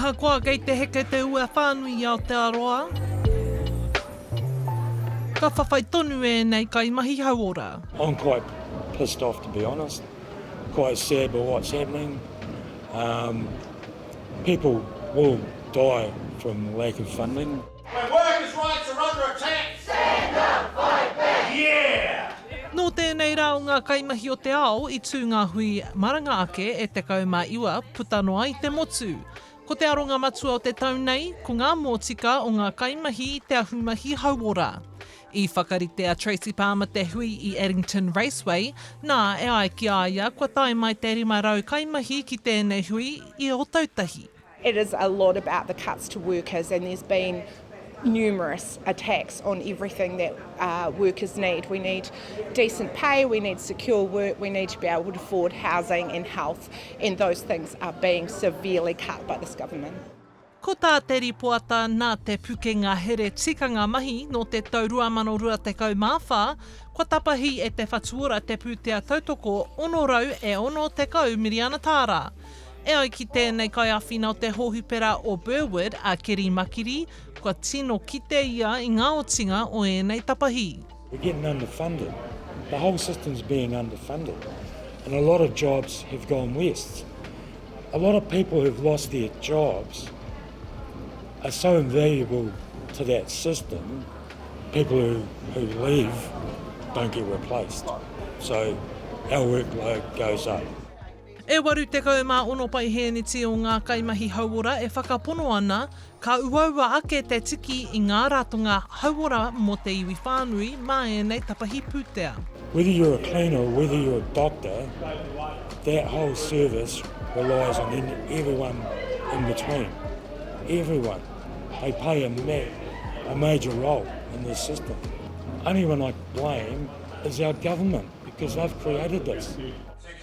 Ahakoa kei te heke te ua whānui i Aotearoa, ka whawhai tonu ēnei kaimahi hauora. I'm quite pissed off to be honest, quite sad by what's happening. Um, people will die from lack of funding. When workers' rights are under attack, stand up, fight back! Yeah! Nō tēnei rā o ngā kaimahi o te ao i tū ngā hui maranga ake e 19 puta noa i te motu. Ko te aronga matua o te tau nei, ko ngā mōtika o ngā kaimahi i te ahumahi hauora. I whakarite a Tracey Palmer te hui i Addington Raceway, nā, e ai ki a ia, kua tae mai te 500 kaimahi ki tēnei hui i Ōtautahi. It is a lot about the cuts to workers and there's been numerous attacks on everything that uh, workers need. We need decent pay, we need secure work, we need to be able to afford housing and health, and those things are being severely cut by this government. Ko tā te rīpoata nā Te Pukenga Here Tikanga Mahi nō te tau 2024, kua tapahi e Te Whatu Ora te pūtea tautoko 660 miriana tāra. E ai ki tēnei kaiāwhina o te hōhipera o Burwood, a Keri Makiri, kua tino kite ia i ngā otinga o ēnei tapahi. We're getting underfunded. The whole system's being underfunded and a lot of jobs have gone west. A lot of people who've lost their jobs are so invaluable to that system, people who, who leave don't get replaced. So our workload goes up. E 86 paihēneti o ngā kaimahi hauora e whakapono ana ka uaua ake te tiki i ngā ratonga hauora mō te iwi whānui mā ēnei tapahi pūtea. Whether you're a cleaner or whether you're a doctor, that whole service relies on everyone in between. Everyone. They play a, ma a major role in this system. Only one I blame is our government because they've created this.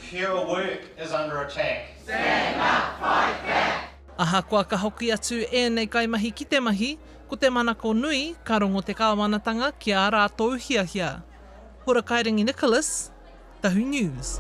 Secure work is under attack. Stand up, fight back! Ahakoa ka hoki atu ēnei kaimahi ki te mahi, ko te manako nui ka rongo te kāwanatanga ki ā rātou hiahia. Horakairangi Nicholas, Tahu News.